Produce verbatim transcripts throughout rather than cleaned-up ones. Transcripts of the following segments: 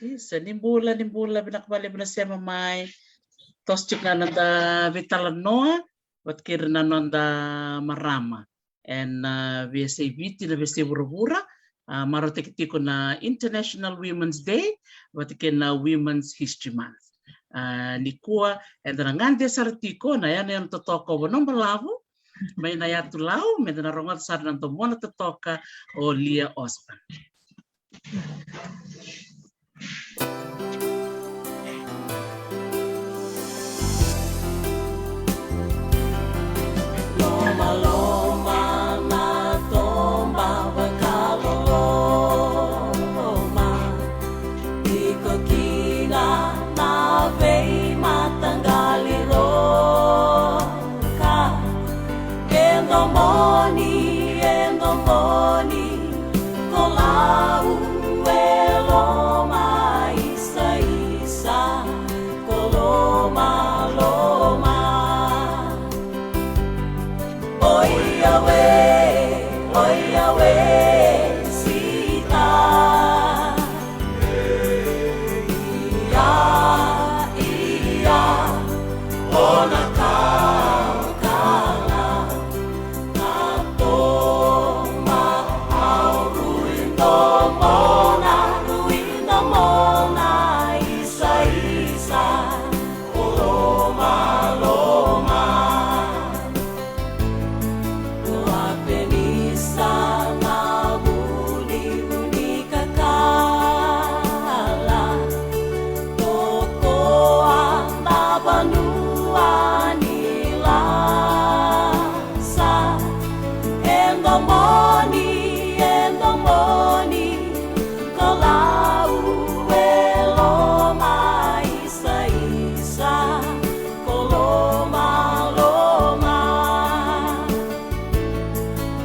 Isa, ni bula, ni bula, vinaka vakalevu na sema mai. Toso tiko ga na noda veitalanoa vata kei ira na noda marama ena veiyasai Viti, na veiyasai vuravura. A, marautaki tiko na International Women's Day vata kei na Women's History Month. A, nikua eda na gade sara tiko na yanuyanu totoka o Vanua Balavu mai na yatu Lau, meda na rogoca sara na domona totoka o Lia Osborne. Lomaloma na toba vakaloloma, tiko kina na veimataqali roka. E domoni, e domoni, ko Lau e loma, isaisa, ko lomaloma. Oi Yawe, oi Yawe, sita. Ia, ia, o na kaukala, na toma, au rui domona, rui domona, isaisa, o lomaloma. Ko Apenisa na vunivuni kakala, tokoa na vanua ni lasa. E domoni, e domoni, ko Lau e loma, isaisa, ko lomaloma.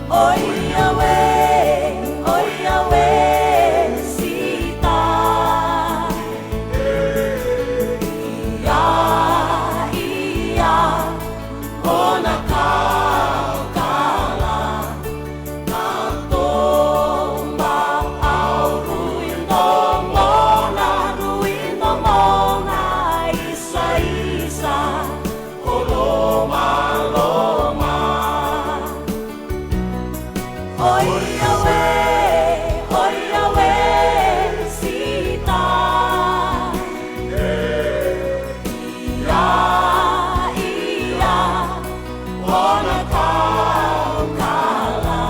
Oi Yawe, oi Yawe, sita. Ia, ia, o na kaukala, na toba, au rui domona, rui domona, isaisa, ko lomaloma. Oi Yawe, oi Yawe, sita. Ia, ia, o na kaukala,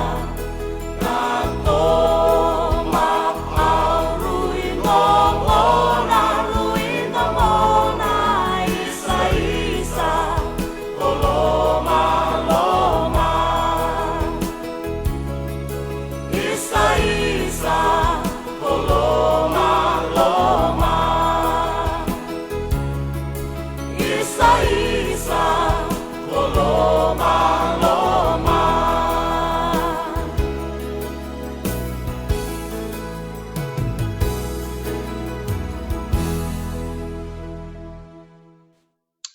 na toba, au rui domona, rui domona, isaisa, ko lomaloma. Isaisa, ko lomaloma. Isaisa, ko lomaloma.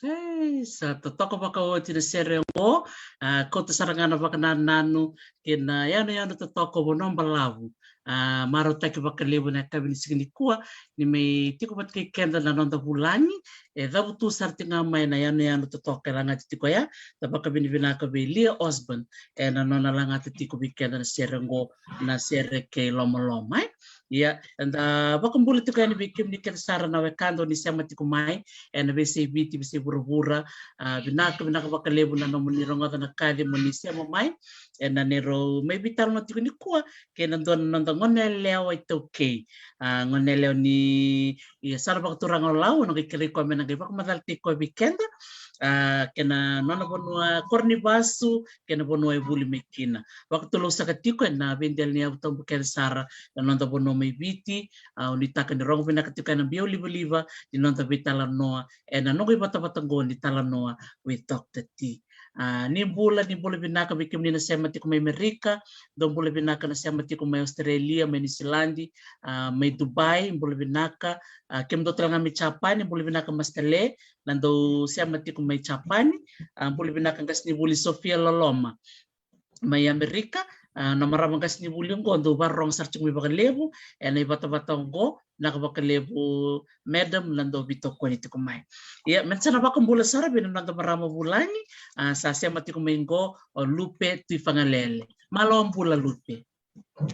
Ei, sa totoka vakaoti na sere oqo. A, kauta sara ga na vakanananu kei na yanuyanu totoka o Vanua Balavu. A, marautaki vakalevu na yakavi ni siga nikua ni mai tiko vata kei keda na noda vulagi. E cavutu sara tiko ga mai na yanuyanu totoka e lagati tiko ya. Da vakavinavinaka vei Lia Osborne ena nona lagata tiko vei keda na sere oqo, na sere kei lomaloma, e. Ia, eda vakabula tiko yani vei kemuni kece sara na wekada o ni sema tiko mai ena veiyasai Viti, veiyasai vuravura. A, vinaka, vinaka vakalevu na nomuni rogoca na kaci mo ni sema mai ena neirau mai veitalanoa tiko nikua kei na dua na noda goneyalewa iTaukei. A, goneyalewa ni, ia, sara vakaturaga o Lau, na qai kerei koya me na qai vakamacalataki koya vei keda. A, kei na nona vanua, koro ni vasu, kei na vanua e vuli mai kina. Vakatulou saka tiko ena veidela ni yavu tabu kece sara na noda vanua mai Viti. A, au nuitaka ni rogo vinaka tiko ena biau livaliva ni noda veitalanoa ena noqu ivatavata oqo ni Talanoa with Doctor T. A, ni bula, ni bula vinaka vei kemuni na sema tiko mai Amerika. Dou bula vinaka na sema tiko mai Australia, mai Niusiladi, a, mai Dubai, bula vinaka. A, kemudou tale ga mai Japani, bula vinaka Master Le, na dou sema tiko mai Japani. A, bula vinaka qasenivuli Sofia Loloma mai Amerika, A, na marama qasenivuli oqo dau vakarorogo sara tiko mai vakalevu ena ivatavata oqo, vinaka vakalevu madam na dau veitokoni tiko mai. Ia, me da sa na vakabula sara vei na noda marama vulagi, a, sa sema tiko mai oqo o Lupe Tuifagalele. Malo bula Lupe.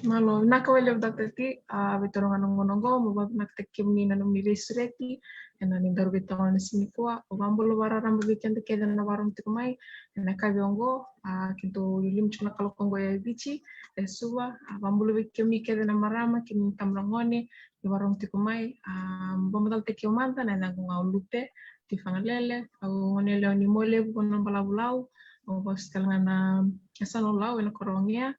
Malo, vinaka vakalevu Doctor T, a, vei toro ga na gauna oqo, mo vakavinavinakataki kemuni na nomuni veisureti ena ni daru veitokoni ena siga nikua. Au vakabula vakararaba vei keda kece na vakarorogo tiko mai ena yakavi oqo, a, keitou lima tiko na kaloko oqo e Viti, e Suva. A, vakabula vei kemuni kece na marama, kemuni na tama na gone ni vakarorogo tiko mai. A, vakamacalataki au mada, na yacaqu ga o Lupe Tuifagalele, au gone yalewa ni Mualevu, vanua balavu Lau. Au vasu tale ga na yasana o Lau ena koro o Gea.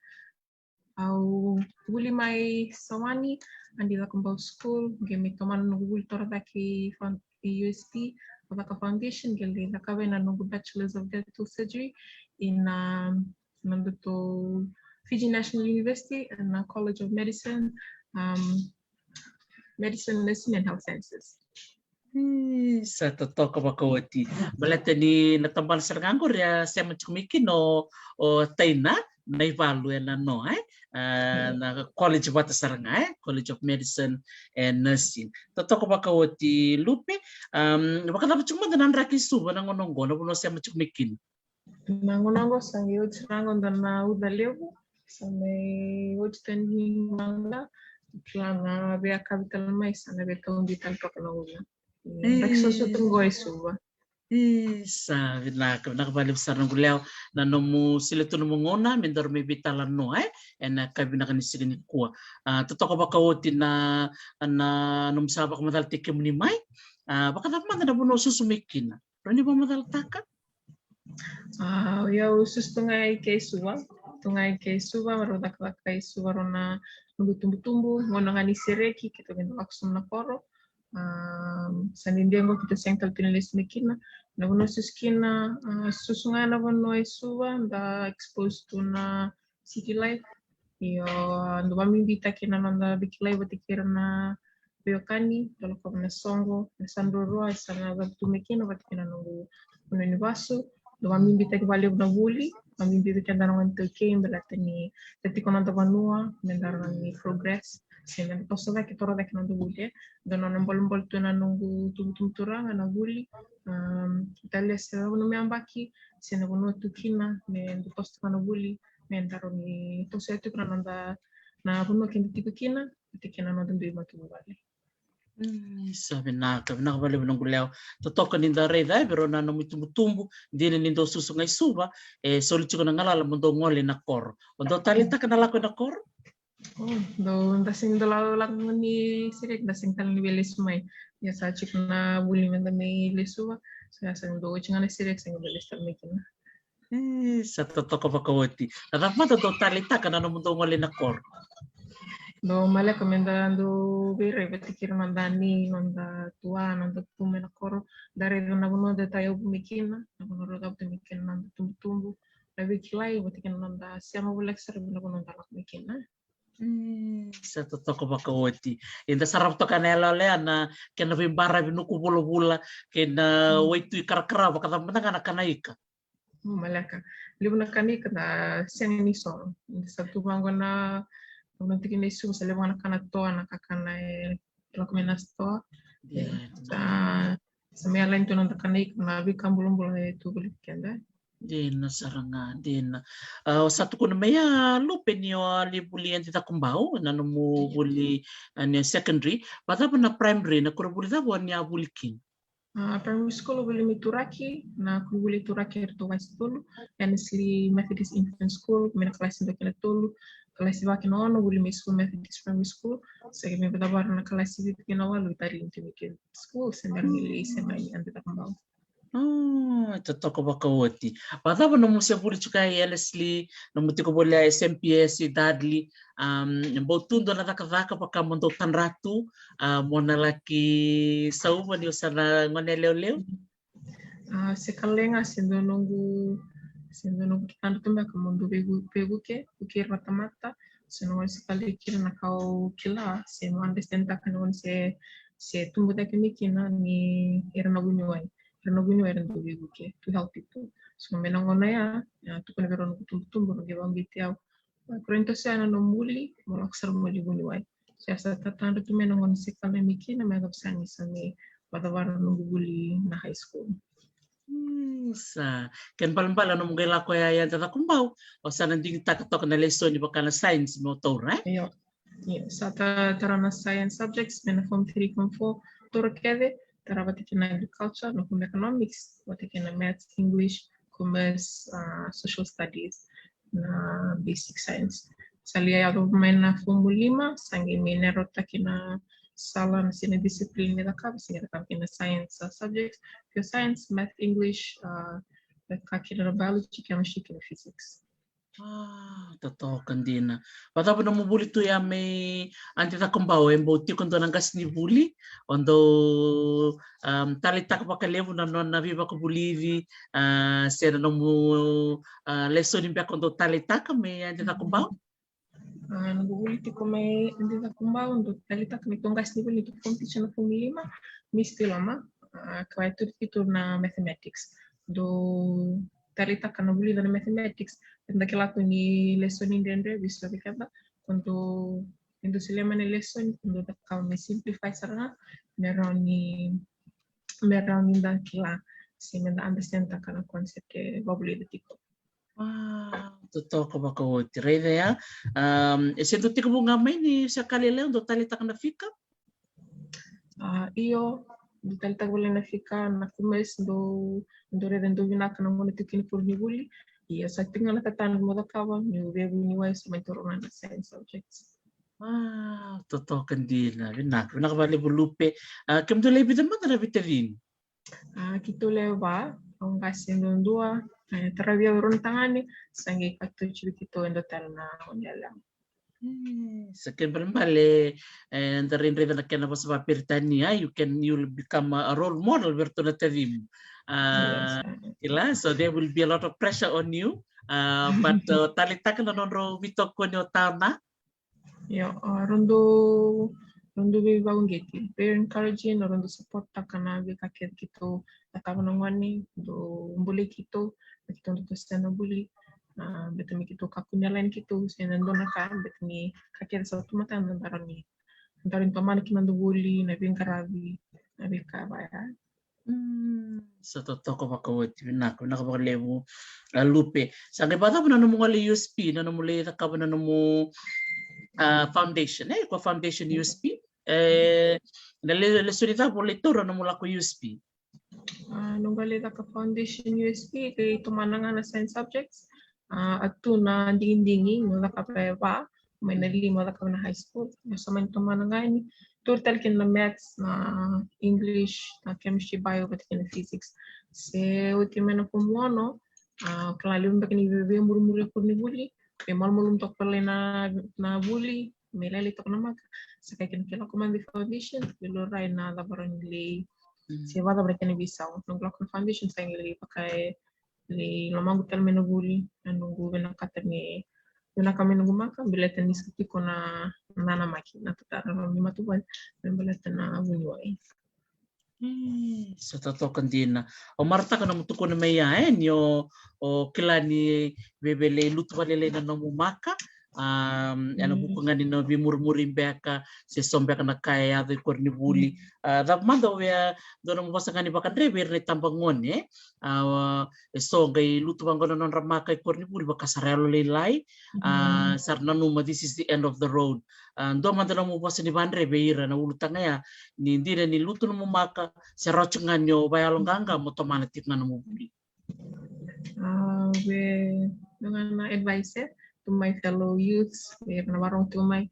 Au vuli mai Sawani, Adi Cakobau School, qai mai tomana noqu vuli torocake i foun-, i U S T, o Caka Foundation, qai lai cakava na noqu Bachelors of Dental Surgery ina, na nodatou Fiji National University, na College of Medicine, um, Medicine, Nursing and Health Sciences. Ii, sa totoka vakaoti. Baleta ni na tabana sara ga qori a sema tiko mai kina o, o Taina Naivalu ena no, e? A, na college vata sara ga, e? College of Medicine and Nursing. Totoka vakaoti Lupe. Am, vakacava tiko mada na draki i Suva na gauna oqo, na vanua o sema tiko mai kina? Na gauna oqo sa qai oti sara ga o dua na uca levu, sa mai oti tani mada, kila na veiyakavi tale mai sa na veitauci tale toka na uca. Draki sa susu tu qo e Suva. Ii, sa vinaka, vinaka vakalevu sara noqu lewa na nomu solia tu nomu gauna me daru mai veitalanoa, e? Ena yakavi vinaka ni siga nikua. A, totoka vakaoti na, na nomu sa vakamacalataki kemuni mai. A, vakacava mada na vanua o susu mai kina? Rawa ni vakamacalataka? A, ia au susu tu ga i ke i Suva. Tu ga i ke i Suva, rau cakacaka i Suva, rau na noqu itubutubu, gauna ga ni sereki, keitou qai lako sobu na koro. A, sa ni dede qo keitou sega tale tu ni lesu mai kina. Na vanua susu kina, a, susu ga na vanua e Suva, da expose tu na city life. Io, dau vakabibitaki na noda veikilai vata kei ira na veiwekani, dau lakova na soqo, na yasa druarua, yasa na cavutu mai kina vata kei na noqu vanua ni vasu. Dau vakabibitaki vakalevu na vuli, vakabibi vei keda na gone iTaukei, baleta ni da tiko na noda vanua, me da rawa ni progress. Se me da toso cake, toro cake na noda vuli, e. Dua na nona bolebole tu na noqu tubutubu turaga na vuli. Um, talia se na vanua me yabaki, se na vanua tu kina, me da toso tiko na vuli, me da rawa ni toso tiko na noda, na vanua keda tiko kina, vata kei na noda dui matavuvale. Mm, sa vinaka, vinaka vakalevu noqu lewa. Totoka ni da raica, e, vei rau na nomu itubutubu, dina ni dau susu ga i Suva, e soli tiko na galala mo dau gole na koro. O dau taleitaka na lako ena koro? O, dau, da sega ni dau lako, lako ni sereki, da sega tale ni via lesu mai. Ia sa tiko na vuli me da mai lesuva. Sa, sa dau oti ga na sereki, sega ni dau lesu tale mai kina. E, sa totoka vakaoti. Na cava mada dau taleitaka na nomudou gole na koro? Dau maleka me da dau veirai vata kei ira noda nei, noda tua, noda tu mai na koro. Da raica na vanua da tauyavu mai kina, na vanua da cavuta mai kina na noda tubutubu, na veikilai vata kei na noda sema voleka sara vei na vanua da lako mai kina. Mm, sa totoka vakaoti. Eda sarava toka na yaloyalo ya na kena veibaravi nuku vulavula kei na, mm, waitui karakara, vakacava mada ga na kana ika? Mm, maleka. Levu na kana ika da sega ni soro. Eda sa tu vaqo na, na tikina i Suva, sa levu ga na kana toa, na kakana e lako mai na sitoa. Dina. Sa, sa mai align tu na noda kana ika, na veika bulabula e tu voli keda. Dina sara ga, dina. A, o sa tukuna mai ya Lupe ni o a lai vuli Adi Cakobau, na nomu, io, vuli, a, ni secondary. Vakacava na primary, na koronivuli cava o ni a vuli kina? A, primary school au vuli mai Turaki, na koronivuli Turaki eratou wase tolu, Annesley Methodist Infant School, mai na kalasi dua kei na tolu, kalasi va kei na ono, vuli mai School Methodist Primary School, sa qai mai vakacavara na kalasi vitu kei na walu, Darlington School, se mera ni lai sema i Adi Cakobau. O, e totoka vakaoti. Vakacava nomu se vuli tiko i Annesley, nomu tiko voli i S M P S, i Dudley, am, bau tu dua na cakacaka vaka mo dau tadra tu, a, mo na laki sauma ni o sa na gone leuleu? A, se ka lailai ga, se dua noqu, se dua noqu tadra tu beka mo dau veivu-, veivuke, vuke ira na tamata, se na gone se ka lailai kina na ka au kila, se mo understand taka na gone se, se tubu cake mai kina ni ira na vuniwai. Ira na vuniwai era dau veivuke, tu healthy tu. So, mai na gauna ya, a, tukuna vei rau noqu tubutubu, rau qai vakabauti au, Ko ratou ni toso yani na nomu vuli mo lako sara mai vuniwai. Sa sa tatadra tu mai na gauna se ka na mai kina me yacova sa ni sa mai vacavara noqu vuli na high school. Sa kena ibalebale na nomu qai lako ya i Ade Cakobau, o sa na digitaka toka na lesoni vaka na science mo taura, e? Io. Io, sa ta tara na science subjects mai na form three, form four, taura kece, tara vata kei na agriculture, na form economics, vata kei na maths, English, commerce, social studies, na basic science. Sa lai yaco mai na form lima, sa qai mai narrow-taki na sala na se na discipline me cakava, se qai cakava kei na science subjects, pure science, math, English, ka kei na biology, chemistry kei na physics. Wow, totoka dina. Vacava nomu vuli tu ya mai Ade Cakobau, e bau tiko dua na qasenivuli o dau taleitaka vakalevu na nona veivakavulici, se na nomu lesoni beka o dau taleitaka mai Ade Cakobau? Noqu vuli tiko mai Ade Cakobau, dau taleitaka, ni tou qasenivuli, ni tou form teacher na form lima, Miss Tiloma, ka e turi tiko na mathematics. Dau taleitaka na vulica na mathematics, eda kila tu ni lesoni dredre vei so vei keda, ko dau, e dau solia mai na lesoni, ko dau cakava me simplify sara ga, me rawa ni, me rawa ni da kila se me da understand-taka na concept e vavulica tiko. Wow, totoka vakaoti, raica ya. E se dau tekivu ga mai ni se ka lailai, dau taleitaka na fika? Io, dau taleitaka voli na fika, na commerce, dau, dau raica dau vinaka na gauna tiko kina koronivuli. Ia sa tiko ga na tatadra mo cakava niu via vuniwai, sa mai taura ga na science subjects. Wow, totoka dina, vinaka, vinaka vakalevu Lupe. Kemudou lewe vica mada na veitacini? Keitou lewe va, au qase duadua, taravi au e rua na tagane, sa qai ka tu tiko vei keitou e dua tale na gone yalewa. Sa kena ibalebale, eda raica na kena vosa vakaperitania, you can, you'll become a role model vei iratou na tacimu. Kila, so there will be a lot of pressure on you, but taleitaka na nodrau veitokoni o tau na. Io, rau dau, rau dau veivakauqeti, very encouraging, rau dau support-taka na veika kece keitou cakava na gone, dau bulai keitou, me keitou dau toso na vuli, baleta me keitou kakua ni yalani keitou se na dua na ka, baleta ni ka kece sa tu matana, da rawa ni, da rawa ni tomana kina noda vuli, na veiqaravi, na veika vaya. Sa totoka vakaoti, vinaka, vinaka vakalevu. Lupe, sa qai vakacava na nomu gole i U S P, na nomu lai cakava na nomu foundation, e, ko foundation U S P? E, na lesoni cava o lai taura na nomu lako i U S P? Noqu lai caka foundation U S P, qai tomana ga na science subjects. A tu na digidigi, au cakava e va, mai na lima au cakava na high school. Au sa mai tomana ga yani, tauri tale kina na maths, na English, na chemistry, bio, vata kei na physics. Se oti mai na form ono, au kila levu beka ni veimurimuri e koronivuli, veimalumalumu toka voli na, na vuli, me lailai toka na maka. Sa qai kena kila ko mada i foundation, veilaurai na cava rawa ni lai, se vakacava na kena veisau. Noqu lako na foundation, sa qai lai vaka e lai lomaqu tale mai na vuli, na noqu vinakata me vinaka mai noqu maka, baleta ni sa tiko na nanamaki, na tatara ni matavuvale me baleta na vuniwai. Sa totoka dina. Au marautaka nomu tukuna mai ya, e, ni o, o kila ni via lai lutu vakalailai na nomu maka, ena vuku ga ni na veimurimuri beka se so beka na ka e yaco i koronivuli. A cava mada o via dua nomu vosa ga ni vakadre vei ira na itabagone, a, e so qai lutu vaqo na nodra maka i koronivuli, vaka sa ra yalolailai, a, sa ra nanuma this is the end of the road. A, dua mada nomu vosa ni vakadre vei ira na ulutaga ya, ni dina ni lutu nomu maka, se rawa tiko ga ni o vakayaloqaqa mo tomana tiko ga nomu vuli. A, vei, vei ga na advice, e, to my fellow youths, vei ira na vakarorogo tiko mai.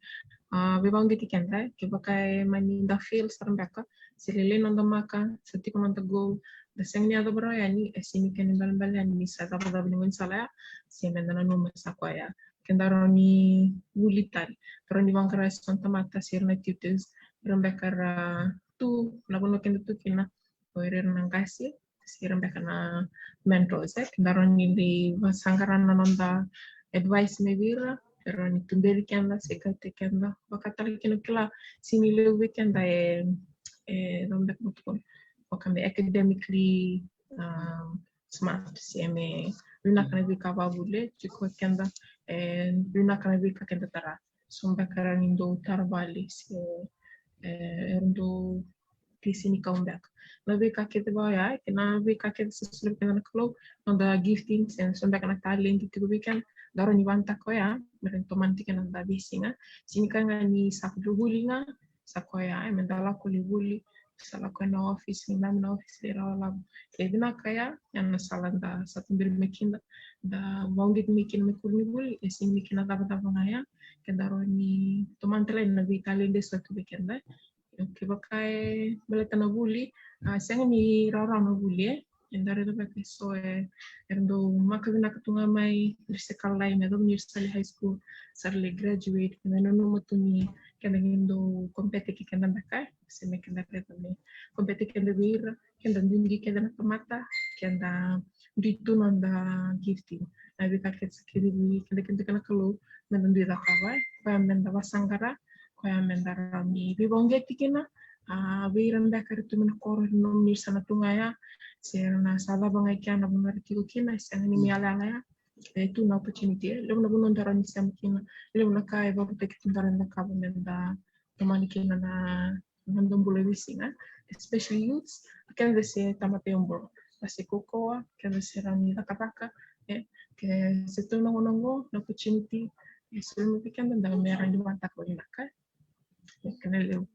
A, veivakauqeti keda, kevaka e mani da fail sara beka, se lailai noda maka, sa tiko noda goal, da sega ni yacova rawa yani, e sega ni kena ibalebale yani ni sa cavacava ni gaunisala ya, se meda nanuma sa koya. Keda rawa ni vuli tale, rawa ni vaqara eso na tamata, se ira na tutors, ira beka ra tu na vanua keda tu kina, o ira na qase, se ira beka na mentors, e, keda rawa ni lai vasaqara na noda advice mai vei ira, rawa ni tuberi keda se guide keda, vaka tale kina kila, sega ni levu vei keda e, e, rawa beka mo tukuna, vaka me academically, um, smart, se me vinaka na veika vavuli, tiko keda, e, vinaka na veika keda tara. So beka era ni dau tara vale se, e, era dau tisi ni kau beka. Na veika kece vaya, kei na veika kece sa soli keda na Kalou, noda gifting, se so beka na talent tiko vei keda, da rawa ni vanataka oya, me rawa ni tomana tiko na noda veisiga. Sega ni ka ga ni sa vuli ga, sa koya, e, me da lako lai vuli, sa lako na office, ni dami na office lai rawa lavo. E vinaka ya, ya na sala da sa tuberi mai kina, da vauqeti mai kina mai kuri ni vuli, e sega ni kina cavacava ga ya, keda rawa ni tomana tale na veitaledi sa tu vei keda. Kevaka e baleta na vuli, a, sega ni rawarawa na vuli, e. Eda raica beka eso, e, era dau maka vinaka tu ga mai, era se kala lai, me yacova ni ra sa lai high school, sa ra lai graduate, keda nanuma tu ni keda qai dau compete kei keda beka, e. Se me keda raica me compete keda vei ira, keda duidui keda na tamata, keda dui tu noda gifting. Na veika kece sa kacivi keda kina na Kalou, me da dui cakava, e. Koya me da vasaqara, koya me da rawa ni veivauqeti kina, a, vei ira beka era tu mai na koro, era nanuma ni sa na tu ga ya, se era na sa cava ga i kea na vanua era tiko kina, e sega ni me yalayala ya. E tu na opportunity, e. Levu na vanua da rawa ni sema kina, levu na ka e vakataki tu da rawa ni cakava me da tomani kina na, na noda bula e veisiga, especially youths, keda se tamata e bula, da se kaukauwa, keda se rawa ni cakacaka, e, ke se tu na gauna qo, na opportunity e soli mai vei keda, da me rawa ni vanataka vinaka, e. Kena levu.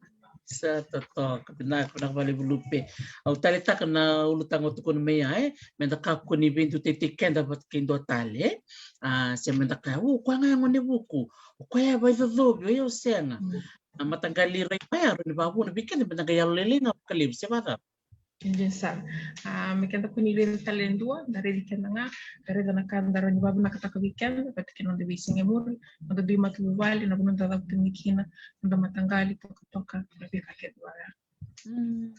Sa totoka, vinaka, vinaka vakalevu Lupe. Au taleitaka na ulutaga o tukuna mai ya, e, me da kakua ni veiduiduitaki keda vata kei dua tale, e. A, se me da kaya, o koya ga e gone vuku, o koya e vaicocovi, o ya o sega. Mm. Na mataqali rai vaya, rawa ni vavuna vei keda me da qai yalolailai ga vakalevu, se vacava? Io sara. A, me keda kua ni raica tale e dua, da raici keda ga, da raica na ka da rawa ni vavinakataka vei keda vata kei na noda veisiga e muri, noda dui matavuvale, na vanua da cavuta mai kina, noda mataqali, tokatoka, na veika kece vaya. Mm.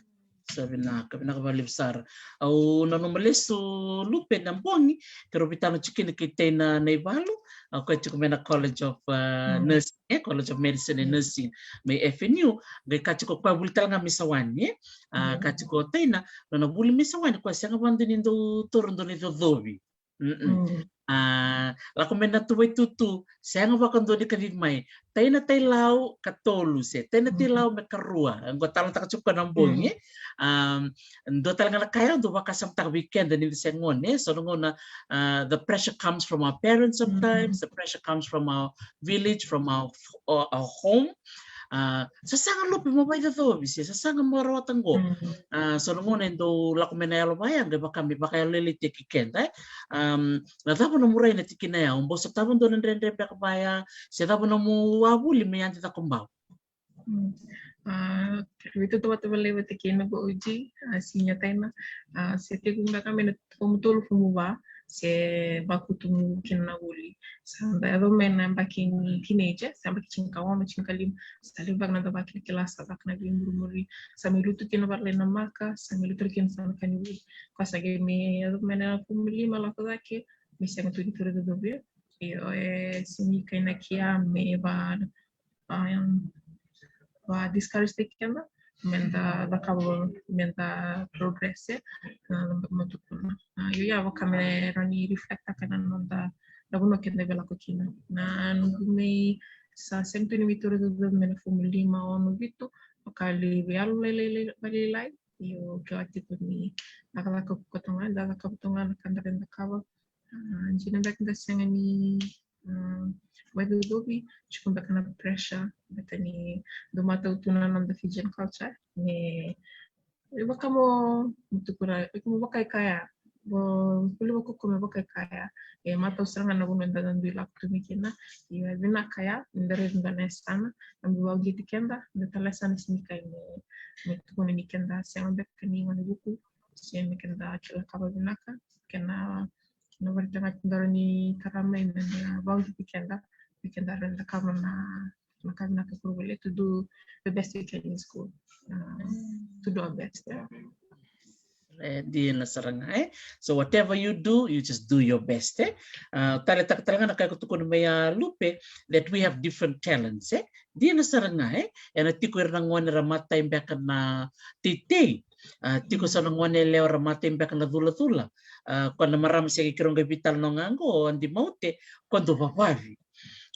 Sa vinaka, vinaka vakalevu sara. Au nanuma lesu Lupe na bogi, keirau veitaro tiko kina kei Teina Naivalu, a, koya tiko mai na College of, uh, Nursing, e, College of Medicine and Nursing, mai F N U, qai kaya tiko koya vuli tale ga mai Sawani, e. A, kaya tiko o Teina, nona vuli mai Sawani, koya sega vakadua ni dau taura dua na icocovi. Mm-mm. A, lako mai na tuvaitutu, sega vakadua ni kacivi mai. Teina Tailau ka tolu se Teina Tailau me karua. Qo talanoataka tiko na bogi, e. Um, dua tale ga na ka ya au dau vakasamataka vei keda ni da se gone, e. So na gauna, uh, the pressure comes from our parents sometimes, the pressure comes from our village, from our, our, our home. A, sasaga Lupe mo vaicocovi se sasaga mo rawata qo. Mm. A, so na gauna e dau lako mai na yalo vaya, qai vaka me vakayalolailaitaki keda, e. Um, na cava nomu rai ena tikina ya? O bau sotava dua na dredre beka vaya, se cava nomu a vuli me yadi Cakobau? Mm. A, keirau veitautauvata vakalevu vata kei na O G, a, Senior Teina, a, se tekivu beka mai na fomu tolu, fomu va, se vakutumu kina na vuli. Sa da yaco mai na yabaki ni teenager, sa yabaki tinikaono, tinikalima, sa levu beka na noda vakilakila, sa caka na veimurimuri, sa mai lutu kina vale na maka, sa mai lutu kina sa na ka ni vuli. Koya sa qai mai yaco mai na fomu lima lako cake, me sega tu ni taura icocovi. Io, e sega ni kainaki ya me va, a, va discourage-taki keda me da cakava, me da progress, e, na noda mai tukuna. A, io, ya vaka me rawa ni reflect-taka na noda, na vanua keda via lako kina. Na noqu mai sa sega tu ni mai taura icocovi mai na fomu lima, ono, vitu, vaka lai veiyalolailai, vakalailai. Io, keirau a tiko ni cakacaka koto ga, da cakava tu ga na ka da rawa ni cakava. A, dina beka da sega ni, a, vaicocovi, tiko beka na pressure, beka ni dau matau tu na noda Fijian culture, ni, e vaka mo, mo tukuna, e, mo vakaikaya, mo vuli vakoko me vakaikaya, e matau sara ga na vanua da dui lako tu mai kina, e vinaka ya, da raica da na yasana, na dui vauqeti keda, da tale yasana sega ni kai me, me tukuna ni keda sega beka ni gone vuku, se me keda kila cakava vinaka, kena na vakaraitaka tiko ni tara mai me da vauqeti keda, me keda rawa ni cakava na, na ka vinaka ko vale, to do the best we can in school. Uh, to do our best, yeah. E, dina sara ga, e. So whatever you do, you just do your best, e. A, taleitaka tale ga na ka e tukuna mai o Lupe, that we have different talents, e. Dina sara ga, e. Ena tiko ira na gone era matai beka na teitei, A, tiko so na gone yalewa ra matai beka na culacula. A, ko na marama sega i kiro qai vital no ga qo, Adi Maute, ko dou vavavi.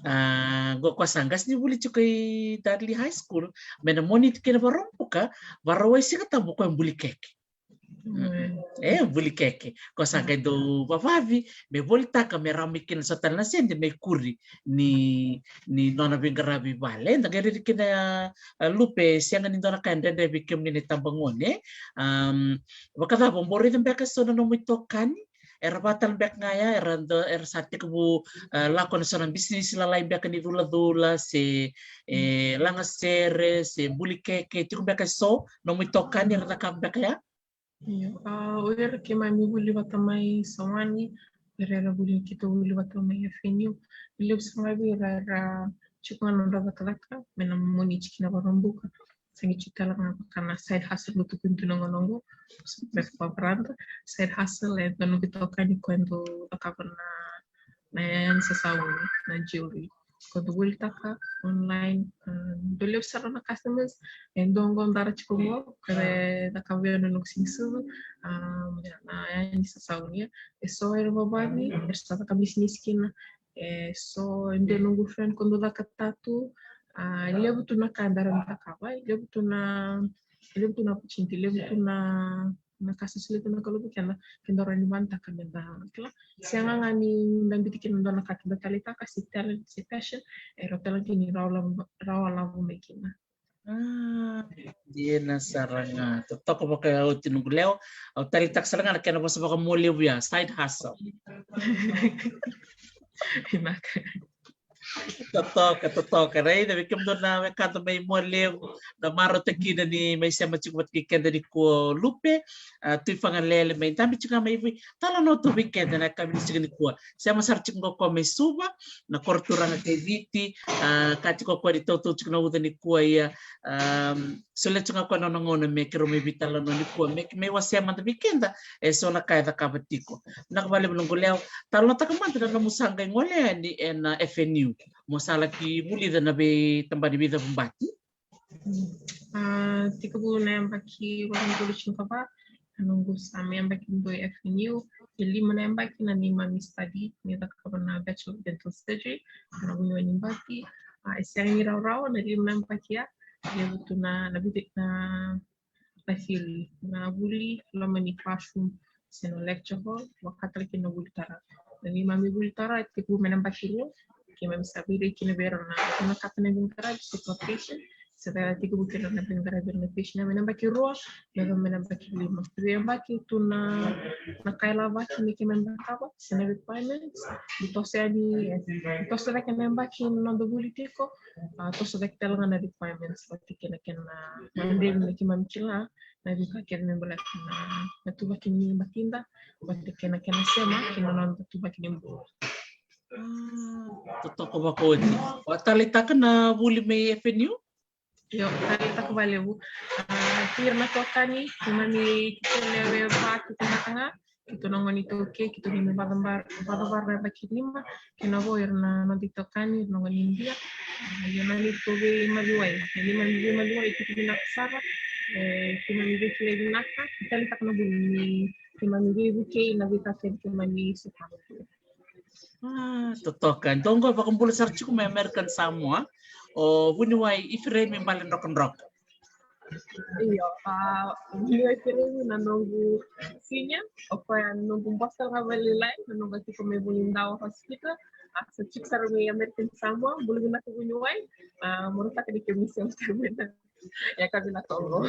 A, qo ko sa qasi ni vuli tiko i Dudley High School, me na Moniti kei na Vakaraubuka, Vakarauwai Sigatabu ko e buli keke. Mm. E buli keke. Ko sa qai dou vavavi me volitaka me rawa mai kina so tale na sede me ikuri ni, ni nona veiqaravi vale. Da qai raici kina, a, Lupe, sega ni dua na ka e dredre vei kemuni na itabagone. Am, vakacava, o bau raica beka so na nomu itokani? Era vata tale beka ga ya, era, era sa tekivu, a, lako na so na bisinisi lalai beka ni culacula se, e, lagasere se buli keke, tiko beka so nomu itokani era cakava beka ya? Io, a, o ira keimami vuli vata mai Sawani, o ira era vuli, keitou vuli vata mai F N U. Levu sara ga vei ira era tiko ga na nodra cakacaka mai na Moniti kei na Vakaraubuka. Sa qai tiko tale ga vaka na side hustle, dou tukuni tu na gauna qo, beka vakavarada. Side hustle e dua na noqu itokani ko e dau cakava na, na yani sasauni, na jewelry. Ko dau volitaka online, a, dau levu sara na customers e dau qo dara tiko qo, ko e cakava vei au na noqu siga ni sucu, a, na yani sasauni. E so era vavavi era sa caka bisinisi kina. E so e dua noqu friend ko dau caka tattoo. A, levu tu na ka dara na cakava, levu tu na, levu tu na opportunity, levu tu na, na ka sa solia tu na Kalou vei keda, ke da rawa ni vanataka me da kila. Sega ga ni da biuti kina dua na ka, ke da taleitaka, se talent se passion, e rawa tale ga ni rawa lavo, rawa lavo mai kina. A, dina sara ga. Totoka vakaoti noqu lewa. Au taleitaka sara ga na kena vosa vakamolevu ya, side hustle. Vinaka. Totoka, totoka. Raica vei kemudou na wekada mai Mualevu, na marautaki kina ni mai sema tiko vata kei keda nikua o Lupe, a, Tui Fagalele, mai dabe tiko ga mai Viti. Talanoa tu vei keda na yakavi ni siga nikua. Sema sara tiko qo o koya mai Suva, na koro turaga kei Viti, a, ka tiko o koya ni tautau tiko na uca nikua ia, a, solia tiko ga o koya na nona gauna me keirau mai veitalanoa nikua, me, me wasea mada vei keda e so na ka e cakava tiko. Vinaka vakalevu noqu lewa. Talanoataka mada na nomu sa qai gole yani ena F N U, mo sa laki vulica na veitabana ni veicavubati. A, tekivu na yabaki walu na udolu tinikava, na noqu sa mai yabaki dua e F N U. E lima na yabaki na neimami study, ni cakava na Bachelor of Dental Surgery, na vuniwai ni bati. A, e sega ni rawarawa na lima na yabaki ya, levu tu na, na vuli, na, na theory, na vuli loma ni classroom se na lecture hall, vaka tale kei na vuli tara. Na neimami vuli tara e tekivu mai na yabaki rua, keimami sa veirai kina vei ira na, na kata na veiqaravi, se pa patient, se vei ira tekivu kina na veiqaravi vei ira na patient mai na yabaki rua me yacova mai na yabaki lima. Vei yabaki tu na, na ka e lavaki me keimami cakava, se na requirements, ni toso yani, ni toso cake na yabaki na noda vuli tiko, a, toso cake tale ga na requirements vata kei na kena, na dredre me keimami kila na veika kece me baleta na, na tuvaki ni batida vata kei na kena sema kei na noda tuvaki ni bula. A, totoka vakaoti. O a taleitaka na vuli mai F N U? Io, taleitaka vakalevu. A, kei ira na itokani, keimami, keitou lewe va, keitou mataka ga, keitou na gone iTaukei, keitou na vakavara, vakavara na yabaki lima, kei na vo ira na noda itokani, ira na gone Idia. A, io, na neitou veimaliwai, na neimami veimaliwai, keitou vinaka sara, e, keimami veikilai vinaka, taleitaka na vuli ni keimami veivukei na veika kece keimami sotava. A, totoka. Dou qo vakabula sara tiko mai American Samoa, o vuniwai Ifireimi Baledrokadroka. Io, a, vuniwai Ifireimi na noqu senior, o koya na noqu boss tale ga vakalailai, na noqu a tiko mai Vunidawa Hospital. A, sa tiko sara mai American Samoa, bula vinaka vuniwai, a, marautaka ni kemuni sema tale mai na yakavi vinaka oqo.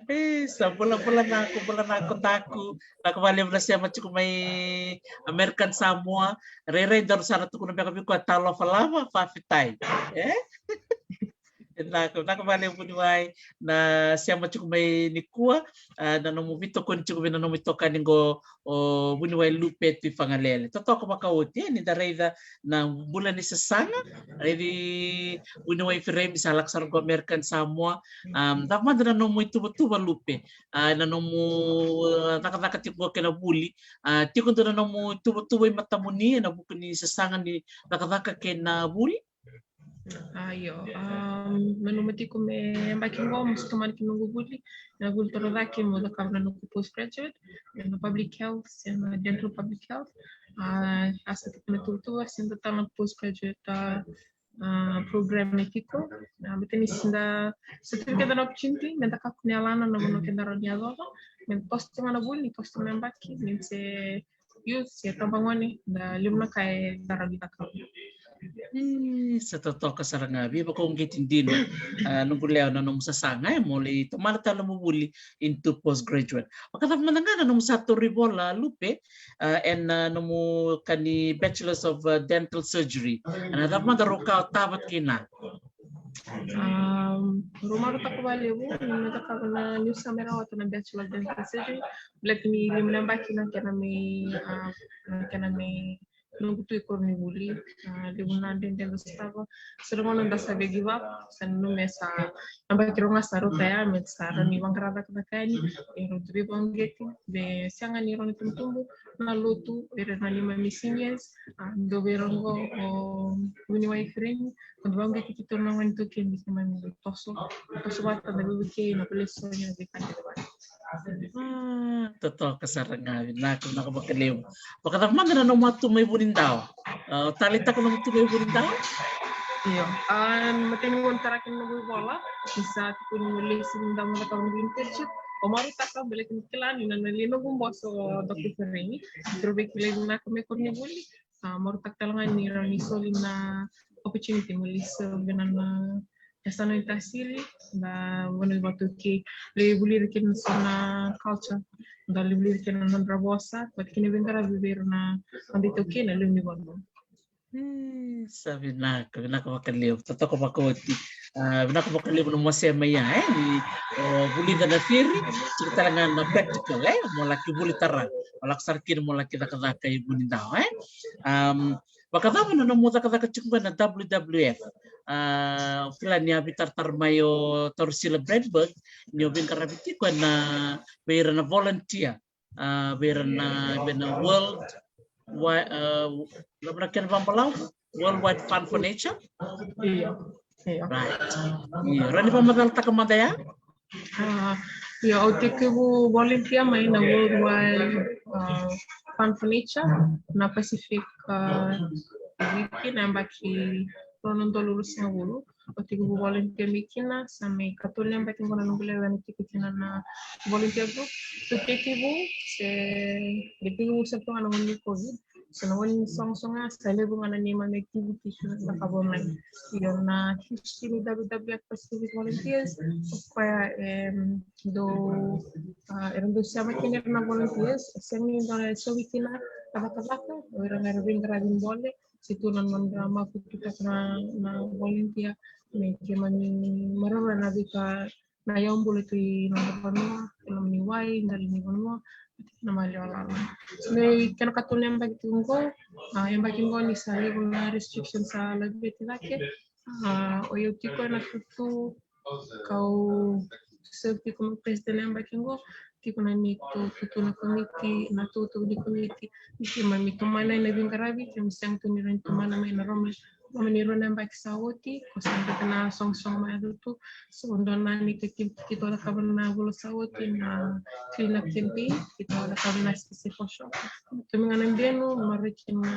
E, sa bula, bula nako, bula nako daku. Vinaka vakalevu na sema tiko mai American Samoa. Rairai daru sa na tukuna beka vei koya talofa lava, fafitai. E? Vinaka, vinaka vakalevu vuniwai na sema tiko mai nikua. A, na nomu veitokoni tiko vei na nomu itokani qo, o vuniwai Lupe Tuifagalele. Totoka vakaoti, e, ni da raica na bula ni sasaga, raici vuniwai Ifireimi sa lako sara qo American Samoa. A, cava mada na nomu ituvatuva Lupe, a, na nomu, a, cakacaka tiko qo kei na vuli, a, tiko dua na nomu ituvatuva i matamuni ena vuku ni sasaga ni cakacaka kei na vuli? Ah, io. Um, nanuma tiko me yabaki qo mo sa tomana kina noqu vuli, na vuli torocake mo cakava na noqu postgraduate ena public health, ena dental public health. Ah, a sa tiko na tuvatuva, se dua tale na postgraduate, ah, ah, program e tiko. Ah, baleta ni se da, se tiko keda na opportunity me da kakua ni yalana na vanua keda rawa ni yacova, me toso tiko ga na vuli, ni toso tiko na yabaki, ni se youth, se tabagone, da levu na ka eda rawa ni cakava. E, sa totoka sara ga, veivakauqeti dina. Ah, noqu lewa, na nomu sasaga e mo lai tomana tale nomu vuli into postgraduate. Vakacava mada ga na nomu sa tauri vola, Lupe, ah, ena, ah, nomu ka ni Bachelors of, ah, Dental Surgery? Ena cava mada rau ka o tava kina? Um, rau marautaka vakalevu ni me cakava na, niu sa mai rawata na Bachelor of Dental Surgery, baleta ni levu na yabaki na kena mai, ah, na kena mai noqu tu i koronivuli. Ah, levu na dredre da sotava, so na gauna da sa via give up, sa nanuma me sa yabaki rau ga sa rauta ya, me sa rawa ni vaqara cakacaka yani. E rau tu veivakauqeti, me sega ni rawa ni tubutubu na lotu, ira na neimami seniors, ah, dua vei ira qo o vuniwai Ifereimi, ko dau vaqeti keitou na gone iTaukei me keimami dau toso, toso vata, da veivukei, na veilesuya, na veika kece vata. Ah, totoka sara ga, vinaka, vinaka vakalevu. Vakacava mada na nomu tu mai Vunidau? Ah, o taleitaka nomu tu mai Vunidau? Io. Ah, matai ni gauna taraki na noqu ivola, ni sa tukuni mo lesi Vunidau mo cakava noqu internship. Au marautaka baleta ni kila ni na, na lai noqu boso o Doctor Ifereimi. Toro vei kilai vinaka mai koronivuli. Ah, marautaka tale ga ni rawa ni soli na opportunity mo lai serve ena, na yasana ni tasiri, na vanua vata kei, lai vuli ira kina na so na culture, da lai vuli ira kina na nodra vosa, vata kei na veiqaravi vei ira na noda iTaukei na lewe ni vanua. E, sa vinaka, vinaka vakalevu, totoka vakaoti. Ah, vinaka vakalevu na nomu wasea mai ya, e, ni o vulica na theory, tiko tale ga na practical, e, mo laki vuli tara, mo laki sara kina, mo laki cakacaka i Vunidau, e. Um, vakacava na nomu cakacaka tiko qo ena W W F? Ah, au kila ni a veitaratara mai o Taurasila Bradburg ni o veiqaravi tiko ena, vei ira na volunteer, ah, vei ira na, vei na World Wi-, ah, na kena vabalavu, Worldwide Fund for Nature. Io, io. Right. Io, rawa ni vakamacalataka mada ya? Ah, io, au tekivu volunteer mai na Worldwide, ah, Fund for Nature na Pacific, ah, Wiki na yabaki rua na udolu ruasagavulu. Au tekivu volunteer mai kina, sa mai katolu na yabaki qo na noqu lewe ni tiko kina na volunteer group. Au tekivu, se, tekivu sa tu ga na gauna ni COVID. So na gauna ni soqosoqo sa levu ga na neimami activities na cakava mai. Io, na history ni W W F Pacific Volunteers, o koya, em, dau, ah, era dau sema kina ira na volunteers, e sega ni dua na sovi kina na cakacaka, o ira ga era veiqaravi bole, se tu na nodra makutu taka na, na volunteer, me keimami maroroya na veika na yaubula tu i noda vanua, e loma ni wai, dela ni vanua, na maliwa lala. So na kena katolu na yabaki tiko qo, ah, yabaki qo ni sa levu na restrictions sa laveti cake. Ah, o yau tiko ena tutu, kau serve tiko me president na yabaki qo, tiko na neitou tutu na komiti, na tutu ni komiti, ni keimami tomana ena veiqaravi, keimami sega tu ni rawa ni tomana mai na Roma, Roma ni rua na yabaki sa oti, ko sa beka na soqosoqo mai yaco tu. So dua na neitou activity keitou cakava na vula sa oti na clean up campaign, keitou cakava na sisi for sure. Keitou mai ga na benu, maraki na,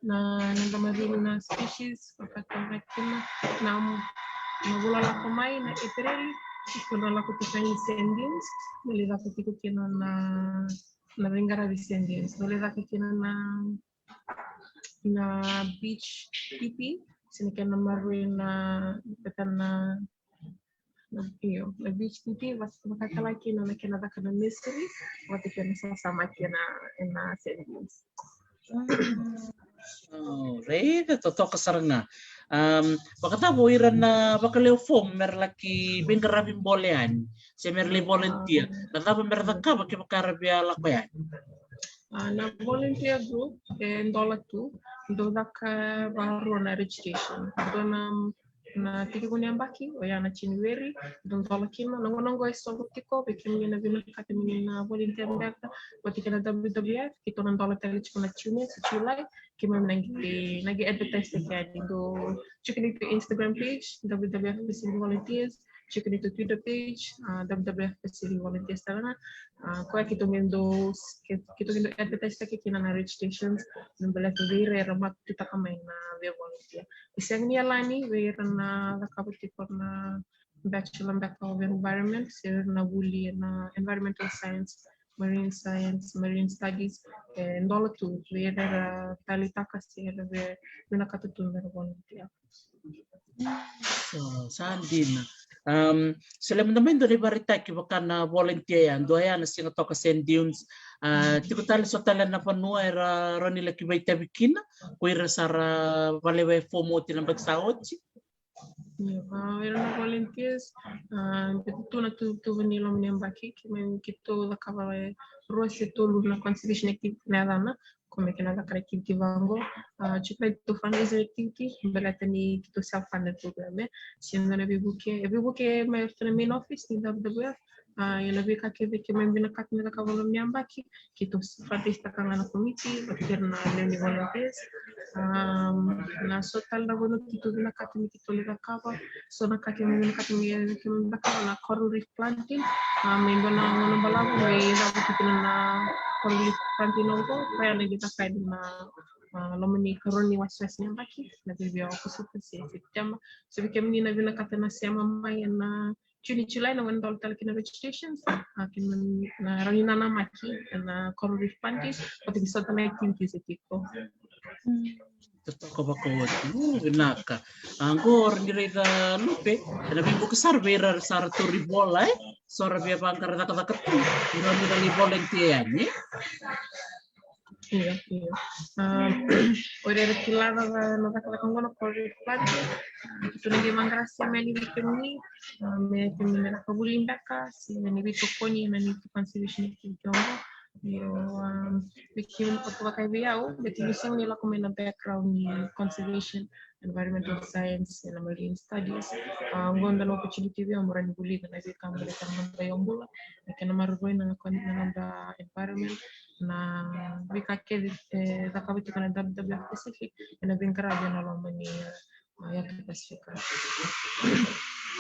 na, na noda marine na species, vakatau kina na, na vula lako mai na April, keitou na lako tiko i Sand Dunes, me lai caka tiko kina na, na veiqaravi Sand Dunes, me lai caka kina na, na beach T P, se na kena maroroi na, na, na, io, na beach T P, vaka, vakatale kina na kena caka na mystery, vata kei na sasamaki ena, ena Sand Dunes. Oh, raica, totoka sara ga. Um, vakacava o ira na vakalewe fomu mera laki veiqaravi bole yani, se mera lai volunteer? Na cava mera cakava kevaka era via lako yani? Ah, na volunteer group e dola tu, dau caka varua na registration. Dua na, na tekivu ni yabaki, oya na January, dodola kina. Na gauna oqo e sogo tiko vei kemuni na vinakata ni na volunteer beka vata kei na W W F, keitou na dola tale tiko na June se July. Keimami na qai, na qai advertise taki yani. Dou check neitou Instagram page, W W F Pacific Volunteers, check neitou Twitter page, uh, W W F Pacific Volunteers tale ga. Uh, koya keitou qai dau, keitou qai dau advertise taki kina na registrations, me baleta vei ira era matataka mai na veivolunteer. E sega ni yalani vei ira na cakava tiko na Bachelor beka of Environment, se ira na vuli ena Environmental Science, Marine Science, Marine Studies, e dola tu vei ira era taleitaka se era vinakata tu mera volunteer. So, sa dina. Um, so lema mada mai dua na ivakaraitaki vaka na volunteer ya, dua ya na Sigatoka Sand Dunes. Uh, tiko tale so tale na vanua era rawa ni laki vakaitavi kina, ko ira sa ra vakalewe fomu oti na yabaki sa oti. Io, uh, era na volunteers, uh, keitou tu na tuvatuva ni loma ni yabaki, keimami keitou cakava e rua se tolu na conservation activity na yacana, ko me kena caka na activity vaqo. Uh, tiko na tou fundraising activity, baleta ni keitou self funded program, e. Se dua na veivuke, e veivuke mai ratou na main office ni W W F, uh, ia na veika kece keimami vinakata me cakava loma ni yabaki, keitou fundraise taka ga na komiti, vata kei ira na lewe ni volunteers. Um, na so tale na vanua keitou vinakata me keitou lai cakava, so na ka keimami vinakata me keimami cakava na coral reef planting. Um, me dua na gauna balavu me cava keitou na coral reef planting oqo, koya na qai caka yani na, uh, loma ni karua ni wasewase ni yabaki, na vei vei Okosita se September. So vei kemuni na vinakata na sema mai ena June, July, na gauna dola tale kina registrations, a, kina na rawa ni nanamaki ena coral reef planting, vata kei so tale na activities e tiko. Totoka vakaoti. U, vinaka. A, qo ra ni raica Lupe, ena veivuke sara vei ira sa ra tauri vola, e? So ra via vaqara cakacaka tu, ira ni ra lai volunteer yani. Io, io. Um, o ira era kila na, na cakacaka oqo na coral reef planting. Keitou na qai vaqara sema yani vei kemuni, um, me kemuni me caka vuli beka, se me ni veitokoni ena neitou conservation activity oqo. Io, um, vei kemuni, o tou vaka vei au, baleta niu sega ni lako mai na background ni conservation, environmental science, ena marine studies. A, oqo dua na opportunity vei au meu rawa ni vulica na veika baleta na noda iyaubula, na kena maroroi na, na noda environment, na veika kece e cakava tiko na W W F Pacific ena veiqaravi ena loma ni, a, yatu Pasifika.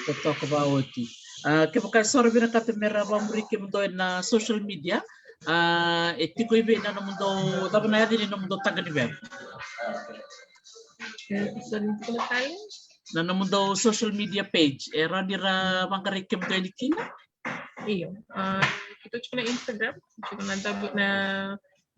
Totoka vakaoti. A, kevaka e so ra vinakata mera vakamuri kemudou ena social media, a, e tiko i vei na nomudou, cava na yaca ni nomudou taqa ni veva? E, sorry, tiko na tale? Na nomudou social media page, e rawa ni ra vaqarai kemudou yani kina? Io. A, keitou tiko na Instagram, tiko na W, na,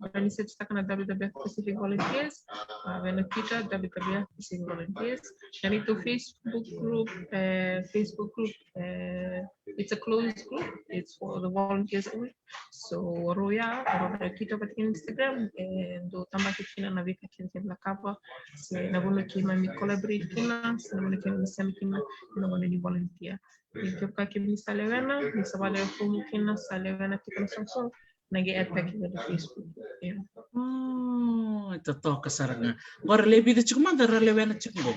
rawa ni search taka na W W F Pacific Volunteers, a, vei na Twitter, W W F Pacific Volunteers. Na neitou Facebook group, e, Facebook group, e, it's a closed group, it's for the volunteers only. So, o rau ya, o rau na Twitter vata kei na Instagram, e, dou tabaki kina na veika kece keimami cakava, se na vanua keimami collaborate kina, se na vanua keimami sema kina, na vanua ni volunteer. Ia kevaka kemuni sa lewena, ni sa vakalewe fomu kina, sa lewena tiko na soqosoqo, na qai add back ina Facebook. Io. Mm, e totoka sara ga. Qo ra lewe vica tiko mada ra lewena tiko qo?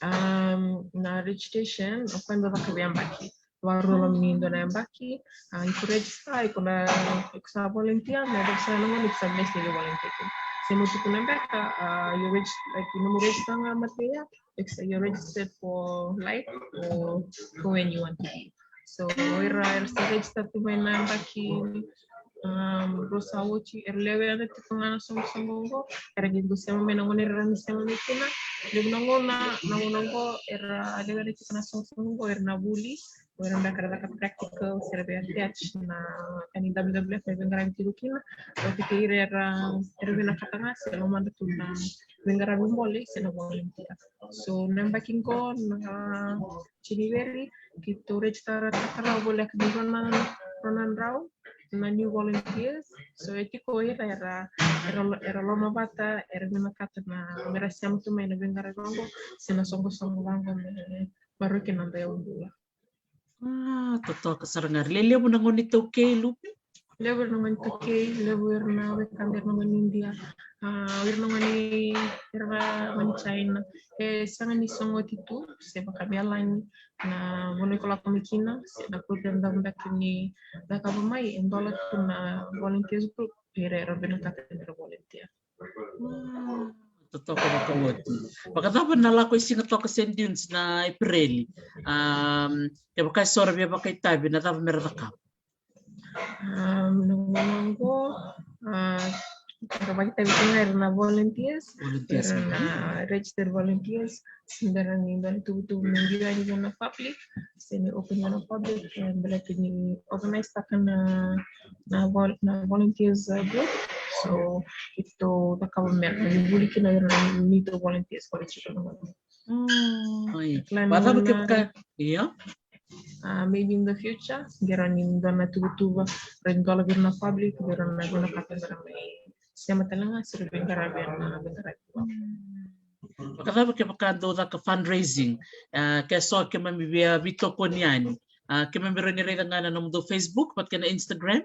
Um, na registration, o koya e dua vakaveiyabaki. Vakarua loma ni dua na yabaki, a, iko register, iko na, iko sa volunteer, na yabaki sa na gauna iko sa best ni volunteer kina. Se mo tukuna beka, a, you register, like, you know, mo register ga matai ya, iko sa, you're registered for life or for when you want to be. So, o ira era sa register tu mai na yabaki, um, rua sa oti, era lewena tiko ga na soqosoqo oqo, era qai dau sema mai na gauna era rawa ni sema mai kina. Levu na gauna, na gauna oqo, era lewena tiko na soqosoqo oqo, era na vuli, o ira beka era caka practical, se ra via attach na ka ni W W F e veiqaravi tiko kina. Oti kei ira era, era vinakata ga, se lomada tu na veiqaravi bole, se na volunteer. So, na yabaki qo, na January, keitou register-taka rawa voleka ni rua na, rua na drau na new volunteers. So, e tiko ira era, era, era lomavata, era vinakata na mera sema tu mai na veiqaravi vaqo, se na soqosoqo vaqo me maroroi kina noda iyaubula. A, totoka sara ga. Lelevu na gauna ni taukei, Lupe? Levu ira na gone iTaukei, levu ira na wekada ira na gone Idia, a, ira na gone, ira na gone China. E sega ni sogoti tu se vakaveiwalani na vanua iko lako mai kina, se na program cava beka ni cakava mai, e dola tu na volunteers group, ira era vinakata mera volunteer. Mm, totoka vakaoti. Vakacava na lako i Sigatoka Sand Dunes na Epereli? Um, kevaka eso era via vakaitavi, na cava mera cakava? Um, na gauna oqo, a, era vakaitavi tu ga ira na volunteers, volunteers, ira na registered volunteers, se bera ni dua na ituvatuva me biu yani vua na public, se ni open vua na public, e, baleta ni organize taka na, na vol-, na volunteers, uh, group. So, keitou cakava mera ni vuli kina ira na neitou volunteers, volunteers. Mm. Oi. Plan vakacava na kevaka, io? Uh, maybe in the future, qai rawa ni dua na tuvatuva, rawa ni dola vei ira na public, qai rawa ni vinakata mera mai sema tale ga, se ra veiqaravi ena veiqaravi. Vakacava kevaka dou caka fundraising, uh, ke so keimami via veitokoni yani, uh, keimami rawa ni raica ga na nomudou Facebook vata kei na Instagram?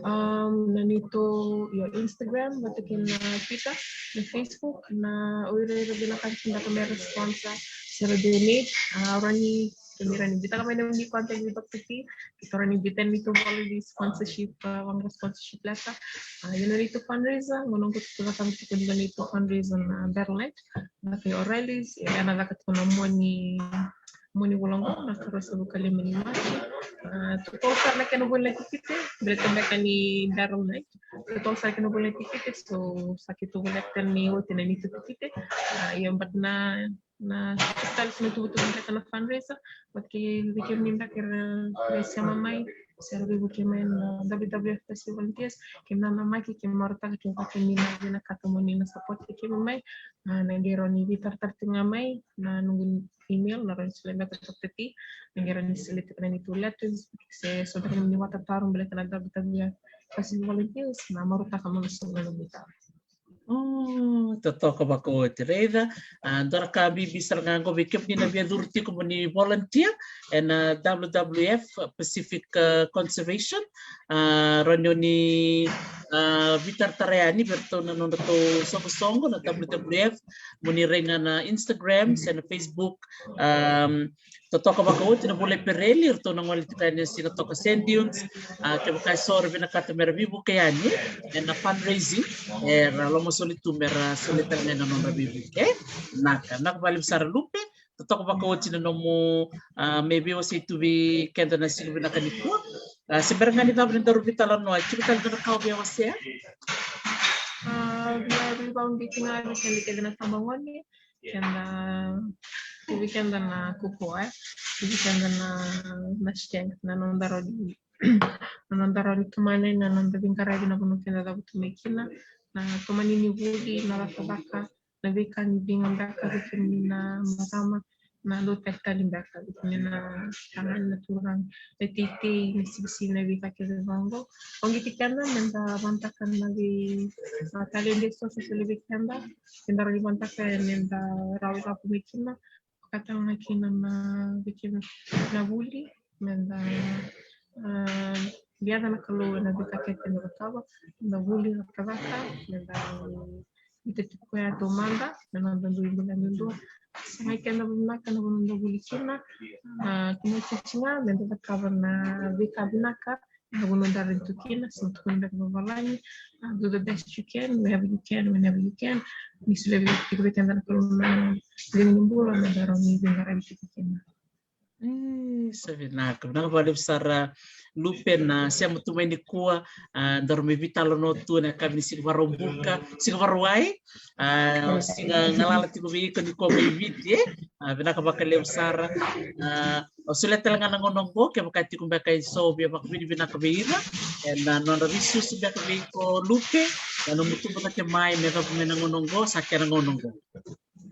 Um, na neitou, io, Instagram vata kei na Twitter, na Facebook, na o ira era vinakata tiko beka mera sponsor se ra donate, a, rawa ni, kemuni rawa ni biuta mai na nomuni contact vei Doctor T, keitou rawa ni biuta na neitou ivola ni sponsorship, a, vaqo sponsorship letter. A, ia na neitou fundraiser, gauna oqo keitou cakava tiko na neitou fundraiser na Battle Night, na kei O'Reilly's, ia na caka tiko na Moni, Moni vula oqo, na ikaruasagavulu ka lima ni Maji. A, totolo sara na kena voli na tikite, baleta beka ni Battle Night. Totolo sara na kena voli na tikite, so sa keitou voleka tale ni oti na neitou tikite. A, ia, but na, na tikite tale na tuvatuva beka na fundraiser, but ke vei kemuni beka era, era sema mai, se ra veivuke mai na W W F Pacific Volunteers, keimami nanamaki, keimami marautaka, kevaka ni na vinakata mo ni na support keimami mai, a, na qai rawa ni veitaratara tiko ga mai, na noqu email, na rawa ni solia beka Doctor T, na qai rawa ni solia tiko na neitou letters, se so beka ni vakatataro baleta na W W F Pacific Volunteers, na marautaka mo na solia na nomuni taro. Mm, totoka vakaoti. Raica, a, dua na ka bibi sara ga oqo vei kemuni na via curu tiko mo ni volunteer ena W W F Pacific, a, Conservation. A, rawa ni o ni, a, veitaratara yani vei iratou na nodratou soqosoqo na W W F, mo ni rai ga na Instagram se na Facebook. Um, totoka vakaoti na vula Epereli, iratou na gole tiko yani e Sigatoka Sand Dunes. A, kevaka eso era vinakata mera veivuke yani ena fundraising, era lomasoli tu mera solia tale ga na nodra veivuke. Naka, naka vakalevu sara Lupe, totoka vakaoti na nomu, a, mai veiwasei tu vei keda na siga vinaka nikua. A, se bera ga ni cava ni daru veitalanoa, e tiko tale dua na ka o via wasea? A, via veivaubiti ga vei keda kece na tabagone, keda, vei keda na kukuwa, vei keda na, na strength, na noda rawa ni, na noda rawa ni tomana, na noda veiqaravi na vanua keda cavutu mai kina, na tomani ni vuli, na cakacaka, na veika ni digitaka vei kemuni na marama, na dau talitali beka vei kemuni na tagane, na turaga, na teitei, na sivisivi, na veika kece vaqo. Oqiti keda meda vanataka na vei, a, taledi eso sa solia vei keda, keda rawa ni vanataka, meda rawa ni rapu mai kina, vakatale ga kina na vei keda na vuli, meda, a, via yaca na Kalou ena veika kece eda cakava, na vuli, cakacaka, meda ita tiko koya taumada, na noda dui bula duadua. Sagai keda vinaka na vanua da vuli kina, a, kina tiko ga, meda cakava na veika vinaka, na vanua da rai tu kina, sa tukuna beka vavalagi, a, do the best you can, wherever you can, whenever you can. Ni solia vei keda na Kalou na cegu ni bula, meda rawa ni veiqaravi tiko kina. E, sa vinaka, vinaka vakalevu sara Lupe na sema tu mai nikua, a, daru mai veitalanoa tu ena yakavi ni siga Vakaraubuka, siga Vakarauwai, a, siga galala tiko vei iko nikua mai Viti, e? A, vinaka vakalevu sara. A, au solia tale ga na gauna oqo, kevaka tiko beka eso via vakavinavinaka vei ira ena nodra veisusu beka vei iko Lupe, na nomu tubu cake mai me yacova mai na gauna oqo, sa kena gauna oqo.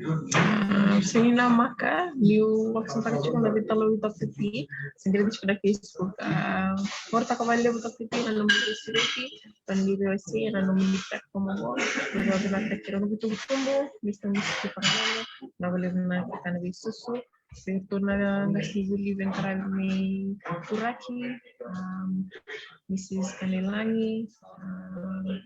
A, sega ni namaka, niu vakasamataka tiko na veitalanoa vei Doctor T, sa qai tiko na Facebook. A, vakarautaka vakalevu Doctor T na nomuni veisureti, na nomuni veiwasei, na nomuni platform oqo. Ni vakavinakataki ira na noqu itubutubu, ni sa musuki vakalolo, na vakalevu na kena veisusu. se tu na qasi vuli veiqaravi mai Turaki, um, Mrs Kanilagi, um,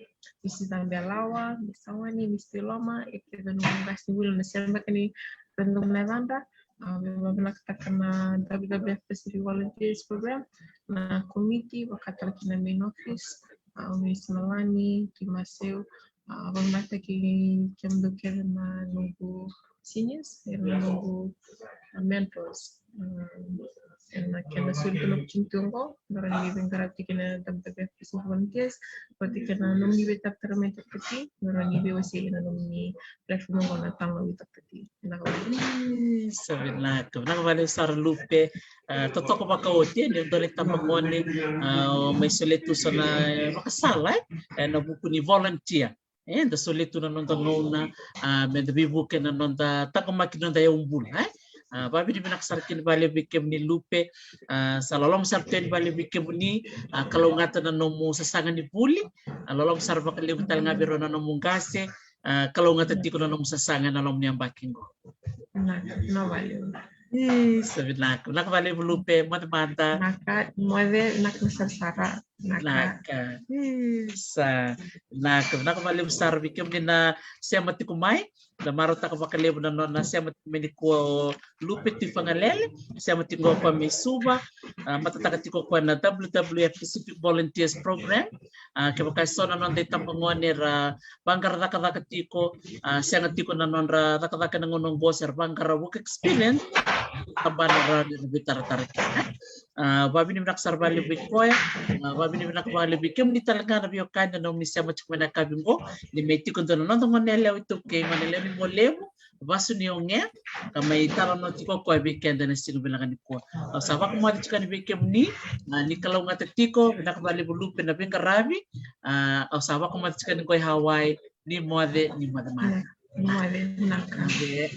Mrs Ambelawa, Mrs Sawani, Mrs Loma, e kece na noqu qasi vuli na sema kani random na yacadra. A, vakavinakataka na W W F Pacific Volunteers Program, na komiti, vaka tale kina main office, a, o Miss Malani, ki Maseu, a, vakavinakataki kemudou kece na noqu seniors, era na noqu, a, mentors. Um, ena kena soli tu na opportunity oqo, me rawa ni veiqaravi tiko na W W F Pacific Volunteers, vata kei na nomuni veitaratara mai Tapati, me rawa ni veiwasei ena nomuni platform oqo na Tano i Tapati. Vinaka vakalevu. Isa, vinaka. Vinaka vakalevu sara Lupe. A, totoka vakaoti, e, ni dua na itabagone, a, o mai solia tu so na, e, vakasala, e, ena vuku ni volunteer. E, da solia tu na noda gauna, a, me da veivuke na noda taqomaki na noda yaubula, e. A, vavinavinaka sara kina vakalevu vei kemuni Lupe, a, sa loloma sara tu yani vakalevu vei kemuni, a, kalougata na nomu sasaga ni vuli, a, loloma sara vakalevu tale ga vei rau na nomu qase, a, kalougata tiko na nomu sasaga ena loma ni yabaki qo. Vinaka, vinaka vakalevu. Isa, vinaka. Vinaka vakalevu Lupe, moce mada. Vinaka, moce, vinaka na sarasara. Vinaka. Vinaka. Isa, vinaka. Vinaka vakalevu sara vei kemuni na sema tiko mai. Da marautaka vakalevu na nona sema tiko mai nikua o Lupe Tuifaqalele, sema tiko o koya mai Suva, a, matataka tiko o koya na W W F Pacific Volunteers Program. A, kevaka e so na noda itabagone era vaqara cakacaka tiko, a, sega tiko na nodra cakacaka ena gauna oqo se ra vaqara work experience, tabana rawa ni ra veitaratara kina. A, vavinavinaka sara vakalevu vei koya, a, vavinavinaka vakalevu vei kemuni tale ga na veiwekani na nomuni sema tiko mai na yakavi oqo, ni mai tiko dua na noda gone yalewa iTaukei, gone yalewa ni Mualevu, Vasu ni Oge, ka mai talanoa tiko o koya vei keda ena siga vinaka nikua. Au sa vakamoce tiko yani vei kemuni, a, ni kalougata tiko, vinaka vakalevu Lupe na veiqaravi, a, au sa vakamoce tiko yani qo i Hawaii, ni moce, ni moce mada. Ni moce, vinaka. Moce.